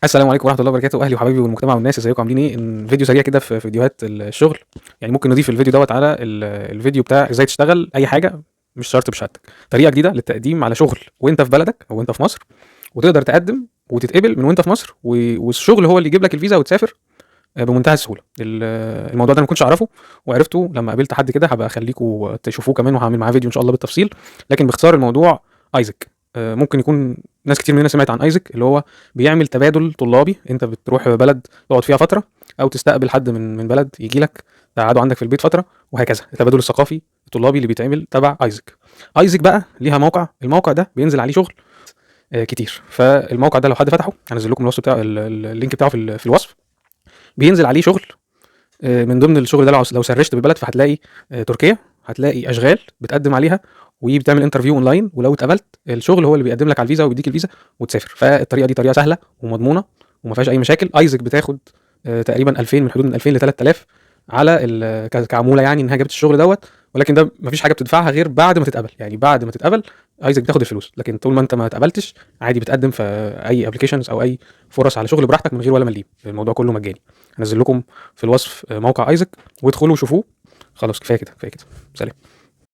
السلام عليكم ورحمة الله وبركاته، اهلي وحبايبي والمجتمع والناس، ازيكم عاملين ايه؟ فيديو سريع كده في فيديوهات الشغل، يعني ممكن نضيف الفيديو دوت على الفيديو بتاع ازاي تشتغل اي حاجة مش شرط بشهادتك. طريقه جديدة للتقديم على شغل وانت في بلدك او وانت في مصر، وتقدر تقدم وتتقبل من وانت في مصر، والشغل هو اللي يجيب لك الفيزا وتسافر بمنتهى السهولة. الموضوع ده انا ما كنتش اعرفه، وعرفته لما قابلت حد كده، هبقى اخليكم تشوفوه كمان، وهعمل معاه فيديو ان شاء الله بالتفصيل. لكن باختصار الموضوع AIESEC، ممكن يكون ناس كتير مننا سمعت عن AIESEC، اللي هو بيعمل تبادل طلابي، انت بتروح بلد تقعد فيها فترة، او تستقبل حد من بلد يجي لك تقعده عندك في البيت فترة، وهكذا. التبادل الثقافي الطلابي اللي بيتعمل تبع AIESEC. AIESEC بقى ليها موقع، الموقع ده بينزل عليه شغل كتير. فالموقع ده لو حد فتحه، هنزل لكم الوصف بتاع ال link بتاعه في الوصف، بينزل عليه شغل. من ضمن الشغل ده لو search ت بالبلد فهتلاقي تركيا، هتلاقي اشغال بتقدم عليها وبتعمل interview online، ولو اتقبلت الشغل هو اللي بيقدم لك على الفيزا وبيديك الفيزا وتسافر. فالطريقه دي طريقه سهلة ومضمونه وما فيهاش اي مشاكل. AIESEC بتاخد تقريبا 2000، من حدود من 2000 ل 3000 على كعموله، يعني انها جابت الشغل دوت. ولكن ده مفيش حاجة بتدفعها غير بعد ما تتقبل، يعني بعد ما تتقبل AIESEC بتاخد الفلوس، لكن طول ما انت ما اتقبلتش عادي بتقدم في اي applications او اي فرص على شغل براحتك من غير ولا مليم، الموضوع كله مجاني. هنزل لكم في الوصف موقع AIESEC وادخلوا وشوفوه. خلاص كفاية كده، كفاية كده، سلام.